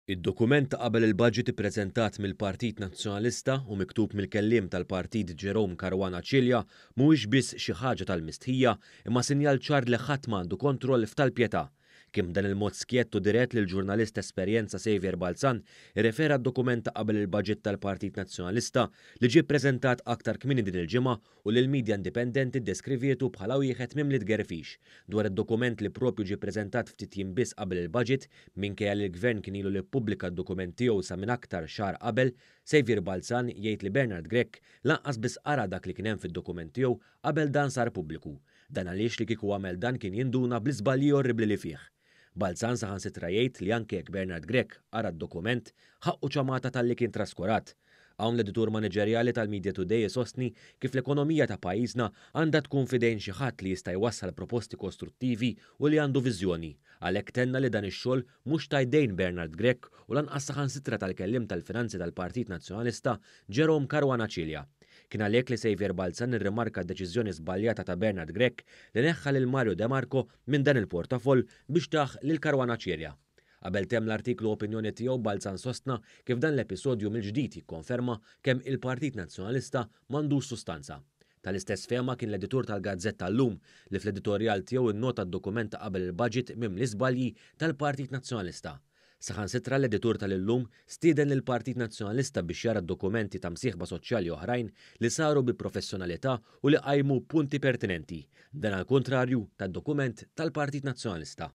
Id-dokument ta' qabel il-budget ippreżentat mill-Partit Nazzjonalista u miktub mill-kelliem tal-partit Jerome Caruana Cilia mhuwiex biss xi ħaġa tal-mistħija imma sinjal ċar li ħadd m'għandu kontroll f'tal-Pietà. Kien b'dan il-mod skjett u dirett li l-ġurnalist t'esperjenza Saviour Balzan irrefera għad-dokument ta' qabel il-budget tal-Partit Nazzjonalista li ġie ppreżentat aktar kmieni din il-ġimgħa u li l-midja indipendenti ddeskrivietu bħala wieħed mimli tgerfix dwar id-dokument li proprju ġie ppreżentat ftit jiem biss qabel il-budget minkejja li l-Gvern kien ilu li ppubblika d-dokument tiegħu sa minn aktar xahar qabel. Saviour Balzan jgħid li Bernard Grech lanqas biss qara dak li kien hemm fid-dokument tiegħu qabel dan sar pubbliku. Dan għaliex li kieku għamel dan kien jinduna bl-iżbalji orribbli li fih. Balzan saħansitra jgħid li anke jekk Bernard Grech qara d-dokument, ħaqqu ċamata talli kien traskurat. Hawn l-editur maniġerjali tal-Media Today isostni kif l-ekonomija ta' pajjiżna għandha tkun f'idejn xi ħadd li jista' jwassal proposti kostruttivi u li għandu viżjoni. Għalhekk tenna li dan ix-xogħol mhux ta' jdejn Bernard Grech u lanqas saħansitra tal-kelliem tal-finanzi tal-Partit Nazzjonalista Jerome Caruana Cilia. Kien għalhekk li Saviour Balzan irrimarka d-deċiżjoni żbaljata ta' Bernard Grech li neħħa lil Mario De Marco minn dan il-portafoll biex tah lil Caruana Cilia. Qabel temm l-artiklu opinjoni tiegħu Balzan sostna kif dan l-episodju mill-ġdid jikkonferma kemm il-Partit Nazzjonalista m'għandux sustanza. Tal-istess fehma kien l-editur tal-gazzetta Illum li fl-editorjal tiegħu nnota d-dokument ta' qabel il-budget mimli żbalji tal-Partit Nazzjonalista. Saħansitra l-editur tal-Illum stieden lill-Partit Nazzjonalista biex jara d-dokumenti ta' msieħba soċjali oħrajn li saru bi professjonalità u li qajmu punti pertinenti. Dan għall-kuntrarju tad-dokument tal-Partit Nazzjonalista.